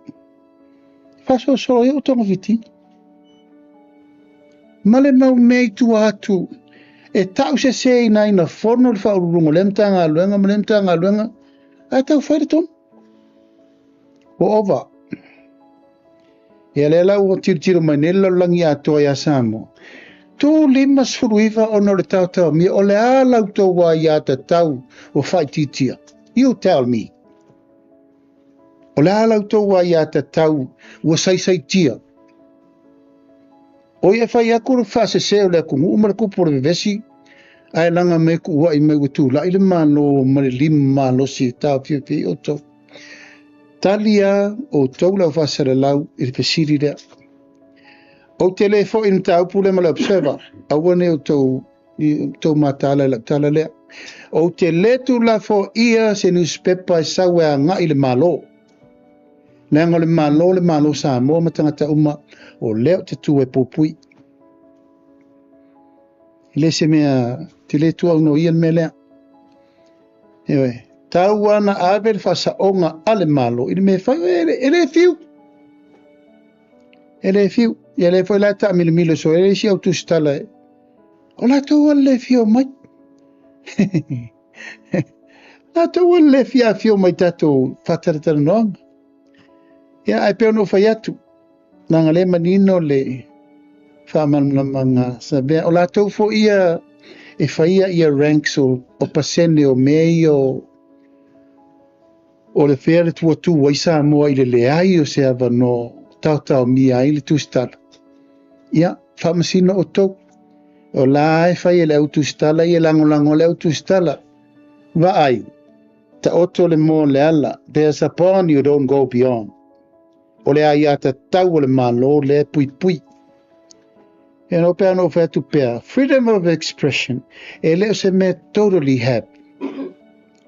Faasoasoa ai o togafitiga. Ma le mau mea i tua atu e ta'useseina ai na fono le faauluuluga o lea Matagaluega ma lea Matagaluega ae taufai le tonu. Ua ova. Ia lea la ua tilotilo mai nei le lalolagi atoa iā Samoa. Tu 59 ona o le taotaomia o le a la outou aiatatau ua faaitiitia? You tell me. O le a la outou aiatatau ua saisaitia? O ia e fai atu le faasese o le atunuu ma le tupu o le vevesi, ae laga mai kuua'i mai ua tulai le Malo ma le lima malosi e taofiofi ai outou. Tali a outou le au faasalalau i le fesili lea. Ou te le foi i le mataupu lea ma le Observer, aua ne i outou tou mataala i lau tala lea. Ou te le tulafoia se newspaper e sau e agai i le Malo. Leaga o le Malo le Malo Samoa ma tagata uma, o lea ou te tu e puipui. E le se mea, te le tuaunoia le mea lea. Ioe, tau ana ave le faasaoga a le Malo i le mea e fai, e le fiu. E le fiu. Ia lea foi la e taamilomilo soo e le isi au tusitala e, o latou a le fia omai. Latou a le fia afio mai tatou faatalatalanoaga. Ia, ae pei ona ou fai atu, leaga lea e manino le faamalamalamaga sa mea. O latou foi ia e faia ia ranks o pasene o mea ia o le fea le tua tu ai Samoa i le leai o se avanoa taotaomia ai le tusitala. Ia, faamasino outou. O la e fai e le au tusitala ia lagolago le au tusitala. Vaai, taoto le moa o le ala, there's a bond you don't go beyond. O le aiatatau o le Malo lea e puipui. E no pea no fai atu pea, freedom of expression, e le o se mea totally have.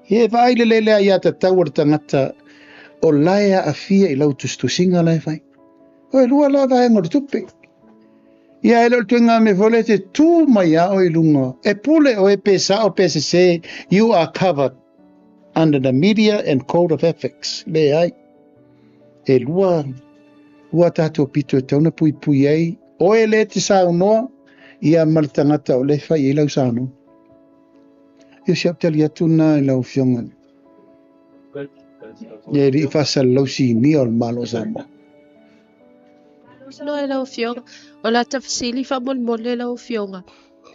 Ia e vaai lelei le aiatatau o le tagata o la e aafia i lau tusitusiga la e fai. O e lua la vaega o le tupe. Ia e le o le ituaiga mea foi lea e te tu mai lava oe i luga, e pule oe pe sao pe sese, you are covered under the media and code of ethics. Leai. E lua, lua tatou pito e tatau ona puipui ai, oe lea e te saunoa, ia ma le tagata o lea e fai i ai lau saunoaga. Ia o si au tali atu lena i lau Afioga i le alii faasalalau sinia o le Malo o Samoa. Malo e lau Afioga. O la ta fesili faamolemole lau Afioga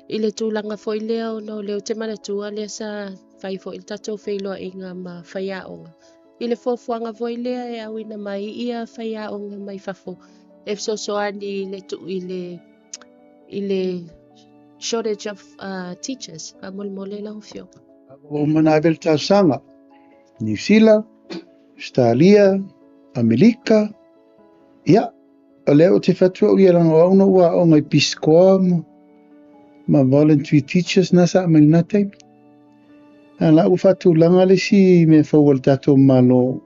i le tulaga foi lea ona o lea ou te manatua lea sa fai foi le tatou feiloaiga ma faiaoga i le fuafuaga foi lea e auina mai ia faiaoga mai fafo e fesoasoani i le i le i le shortage of teachers. Faamolemole lau Afioga. Ua uma ona ave le talosaga, Niu Sila, Ausetalia, Amelika, ia, o lea ou te fai atu au ia leaga o au na ou aoga i Piscoa ma, ma voluntary teachers na sa aumai i lena taimi. A la ua faatulaga le isi mea fou a le tatou Malo,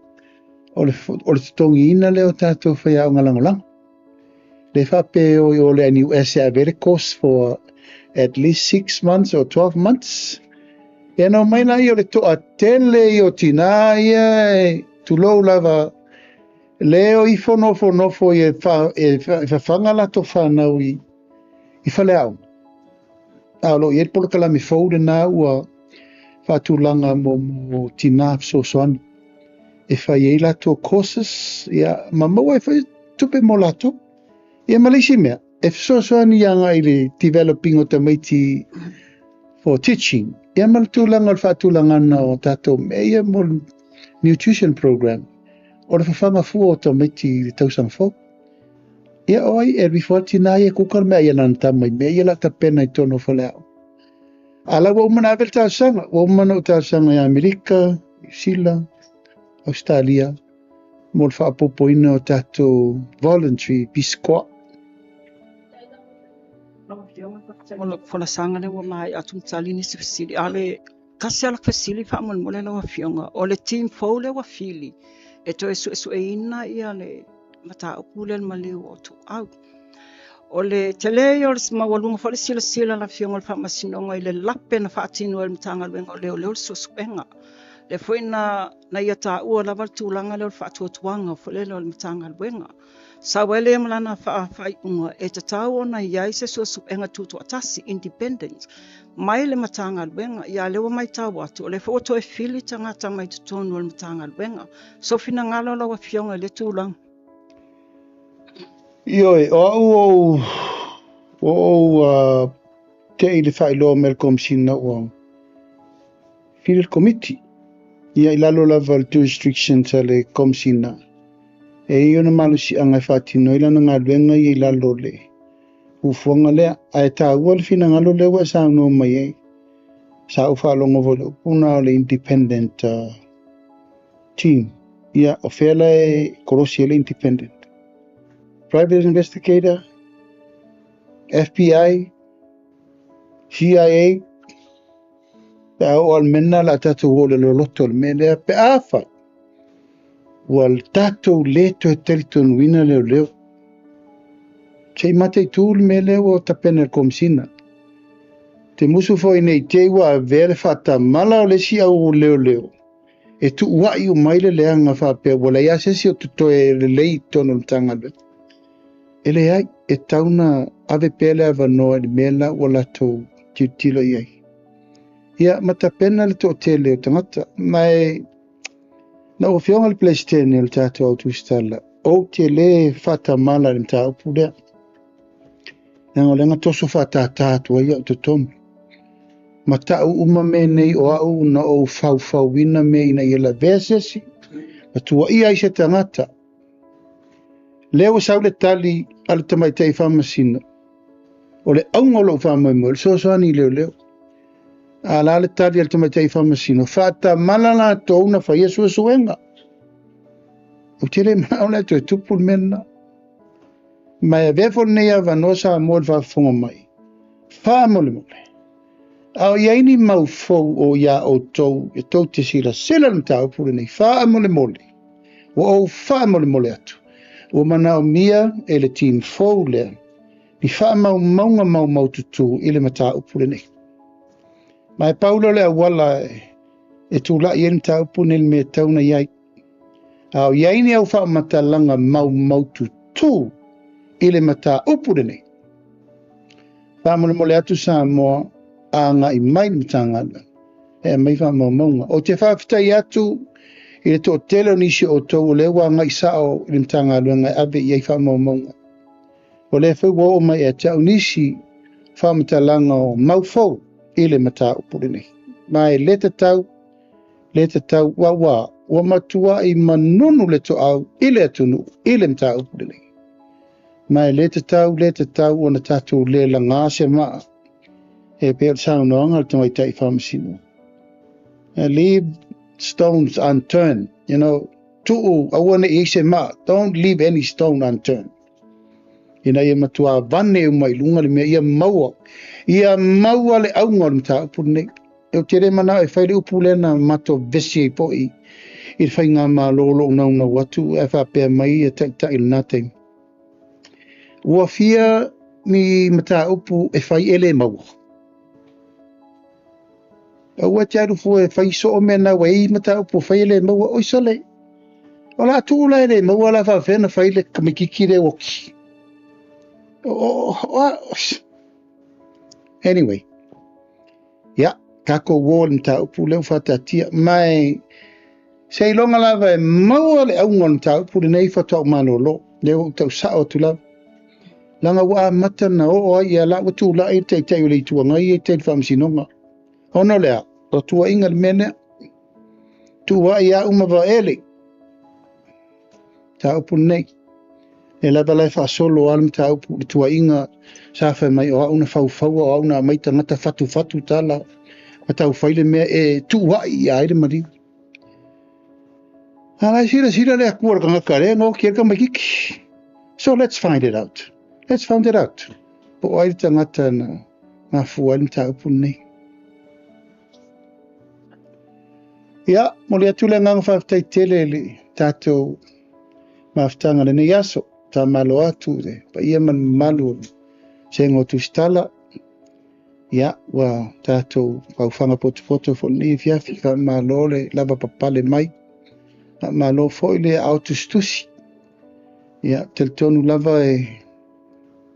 o le, o le totogiina lea o tatou faiaoga lagolago. Le faapea e o i o le NUS e ave le course for at least 6 months or 12 months. Ia na omai laia o le toatele ia o tinā ia e tulou lava le o ifo nofonofo e fafaga latou fanau i faleaoga. A o lo o i ai le polokalame fou lena ua faatulaga mo tinā fesoasoani e fai ai latou courses ia ma maua ai foi tupe mo latou. Ia ma le isi mea, e fesoasoani agai i le developing o tamaiti for teaching. Ia ma le tulaga o le faatulagana o tatou mea ia mo le nutrition program, o le fafaga fua o tamaiti i le tausaga fou. Ia o ai e alu ifo lava le tina ia e kuka le meaai a lana tama i mea ia o le a tapena i totonu o faleaoga. A la ua uma ona ave le talosaga, ua uma ona ou talosaga i Amerika, Niu Sila, Ausetalia, mo le faaopoopoina o tatou voluntary biscoa. O le folasaga lea ua maea atu ma tali nisi fesili. A o le tasi lava lau fesili faamolemole lau Afioga, o le team fou lea ua fili e toe suesueina le mataupu lea i le maliu o Ituau. O le tele ia o le maualuga foi o le silasila a le Afioga i le Faamasinoga i le lape na faatino e le Matagaluega o Leoleo le suesuega. Lea foi na ia taua lava le tulaga lea o le faatuatuaga foi lele o le Matagaluega. Sau ai lea ma lana faaiuga e tatau ona i ai se suesuega tutoatasi, independent, mai le Matagaluega. Ia lea ua matau atu, o lea foi ua toe fili tagata mai totonu o le Matagaluega. Sou finagalo lau Afioga i le tulaga. Ioe, o au ua ou te i le faailoa mai e le Komesina ua fili le Komiti. Ia i lalo lava o le jurisdictions a le Komesina, e i ai ona malosiaga e faatino ai lana galuega ia i lalo o le fuafuaga lea. Ae taua le finagalo lea ua e saunoa mai ai. Sa ou faalogo foi i le upu lena o le independent team. Ia, o fea la e kolosi ai le independent? Private investigator? FBI? CIA? Pe a oo lava i le mea lena, o le a tatou oo i le loloto o le mea lea, pe afai ua tatou le toe talitonuina leoleo. Se i mataitu le mea lea ua tapena e le Komesina. Te musu foi nei te i ua avea le faatamala o le isi au leoleo e tuuai uma ai le leaga faapea ua leai lava se isi o totoe lelei i totonu o le Matagaluega. E leai, e tatau ona ave pea le avanoa i le mea la ua latou tilotilo i ai. Ia, ma tapena le toatele o tagata. Ma e, lau Afioga i le Peresetene o le tatou Au Tusitala, ou te le faatamala i le mataupu lea. Leaga o lea na toso faatātā atu ai au i totonu. Ma tau uma mea nei o au na ou faufauina mea ina ia lavea se isi, ma tuuaia ai se tagata. Lea ua sau le tali a le tamaitai faamasino, o le auga o lou faamoemoe, o le fesoasoani i leoleo. A la le tali a le tamaitai faamasino, faatamala latou na faia suesuega. Ou te le manao la e toe tupu le mea lena. Ma e avea foi lenei avanoa Samoa i le faafofoga mai, faamolemole, a o i ai ni mau fou o iā outou e tou te silasila i le mataupu lenei, faamolemole, ua ou faamolemole atu, ua manaomia e le team fou lea Ni faamaumauga maumaututu i le mataupu lenei. Ma e pau lea o le auala e tulai ai le mataupu nei i le mea e tatau ona i ai. A o i ai ni au faamatalaga maumaututu i le mataupu lenei, faamolemole atu Samoa agai mai le Matagaluega e aumai faamaumauga. Ou te faafetai atu i le toatele o nisi o outou o lea ua agai sao i le Matagaluega e ave i ai faamaumauga. O lea foi ua oo mai ia te au nisi faamatalaga o mau fou i le mataupu lenei. Ma e le tatau, le tatau, ua ua matuai manunu le toau i le atunuu i le mataupu lenei. Ma e le tatau, le tatau ona tatou le laga se maa e pei o le saunoaga a le tamaitai faamasino. Leave stones unturned, you know, tuu aua ne i ai se maa, don't leave any stone unturned. Ina ia matua vane uma i luga le mea, ia maua, ia maua le auga o le mataupu lenei. Ou te le manao e fai le upu lea na matou vevesi ai foi i le faigamalo o lo o naunau atu ae faapea mai ia taitai i lena taimi. Ua fia ni mataupu e fai e le maua. Aua e te alu fua e fai soo mea na ua i mataupu fai e le maua. Oi sole, o la tuu la e le maua la faafefea ona fai le tamaitiiti le oti. Anyway, ia, tatou o i le mataupu lea ua faataatia. Ma e seiloga lava e maua le auga o le mataupu lenei faatoa ou malolo. Lea ua ou tausao atu lava. Leaga ua amata na oo ai ia la ua tulai le Taitai o le Itu Agai e tele faamasinoga. Ona o le a? O tuuaiga le mea lea. Tuuai au ma Vaele. Mataupu lenei. E lava la e faasolo lava le mataupu i le tuuaiga sa fai mai o au na faufaua, o au na aumai tagata fatufatu tala ma taufai le mea e tuuai ia ai le maliu. A la e silasila le Atua i le tagata lea na oti ai le tamaitiiti. So let's find it out. Let's find it out. Po o ai le tagata na mafua ai le mataupu lenei. Ia, momoli atu le agaga faafetai tele i le tatou mafutaga lenei aso. Faamalo atu i le paia ma le mamalu o le Vasega o Tusitala. Ia, ua tatou faufaga potopoto foi lenei afiafi. Faamalo le lava papale mai. Faamalo foi le aao tusitusi. Ia, talitonu lava e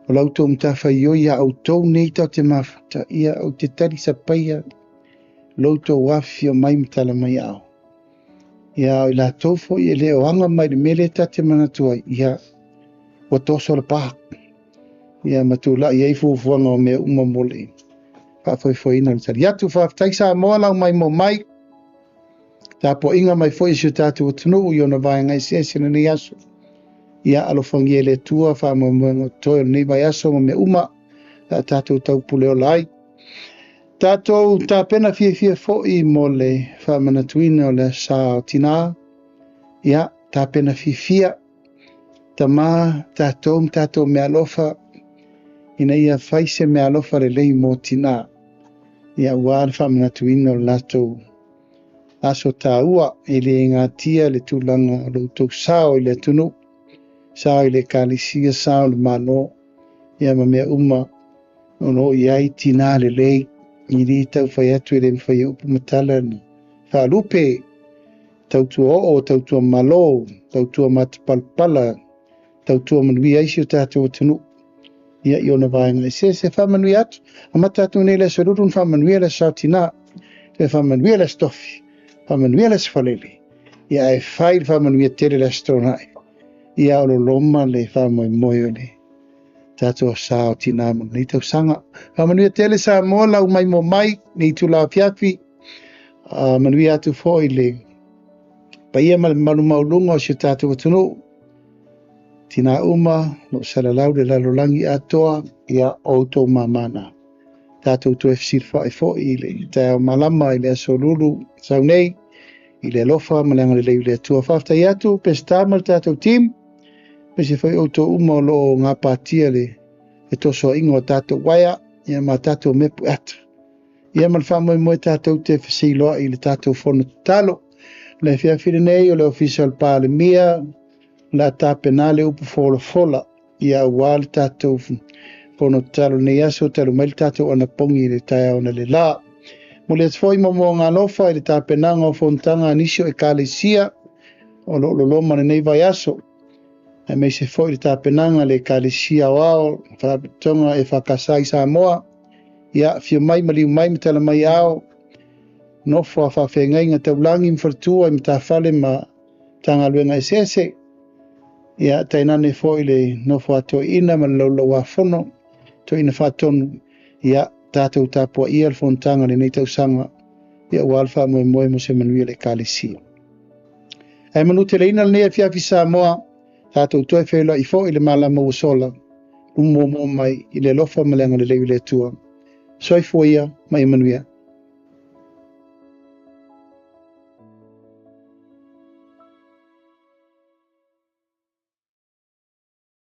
o la outou matafaioi ia outou nei tatou te mafuta. Ia, ou te talisapaia lo outou afifio mai ma tala mai ao. Ia, o i latou foi e le o aga mai le mea lea tatou te manatu ai, ia, ua toso le pa. Ia, ma tulai ai fuafuaga o mea uma mo le faafoefoeina o le tali atu. Faafetai Samoa lau mai mo mai. Tapuaiga mai foi i si o tatou atunuu i ona vaega eseese i lenei aso. Ia alofagia e le Atua faamoemoega o totoe o lenei vaiaso ma mea uma le a tatou taupule ola ai. Tatou tapena fiafia foi mo le faamanatuina o le Aso Sa o Tina. Ia, tapena fiafia, tama, tatou ma tatou meaalofa, ina ia fai se meaalofa lelei mo tina. Ia, aua le faamanatuina o le latou aso taua, e le gatia le tulaga o lo outou sao i le atunuu, sao i le ekalesia, sao i le Malo, ia ma mea uma o lo o i ai tina lelei, i le tau fai atu e le mafai e upu ma tala na faalupe, tautua oo, tautua malo, tautua matapalapala, tautua manuia ai si o tatou atunuu. Ia, i ona vaega eseese, faamanuia atu. Amata atu nei le aso lulu na faamanuia le aso Sa o Tina, toe faamanuia le aso Tofi, faamanuia le aso Faraile. Ia, ae fai le faamanuia tele le aso Toonai. Ia, o loloma le faamoemoe o le tatou aso Sa o Tina mo lenei tausaga. Faamanuia tele Samoa lau mai mo mai nei itula afiafi. Manuia atu foi le paia ma le mamalu maualuga o si o tatou atunuu. Tina uma, lo o salalau le lalolagi atoa, ia o outou māmā na. Tatou toe fesilafai foi i le taeao malama i le aso lulu sau nei, i le alofa ma le agalelei o le Atua. Faafetai atu Peseta ma le tatou team, aemaise foi outou uma o lo o gapatia le fetosoaina o tatou uaea, ia ma tatou mepu ata. Ia ma le faamoemoe tatou te feseiloai i le tatou fono tatalo. Le afiafi lenei o le Ofisa o le Palemia, o le a tapena le upu folafola, ia aua le tatou Fono tatalo i lenei aso talu mai le tatou anapogi i le taeao analeila. Momoli atu foi moomooga alofa i le tapenaga o fonotaga a nisi o Ekalesia o lo o loloma i lenei vaiaso, aemaise foi le tapenaga a le Ekalesia Aoao, Faalapotopotoga EFKS i Samoa. Ia, afio mai, maliu mai ma tala mai ao, nofo a faafeagaiga taulagi ma faletua i matafale ma Matagaluega eseese. Ia, tainane foi le nofo a toeaiina ma le laulauafono, toeaina faatonu. Ia, tatou tapuaia le fonotaga i lenei tausaga, ia aua le faamoemoe mo se manuia o le Ekalesia. Ae manuteleina lenei afiafi Samoa, tatou toe feiloai foi i le malama ua sola, luma muamua mai i le alofa ma le agalelei o le Atua. Soifua ia ma ia manuia.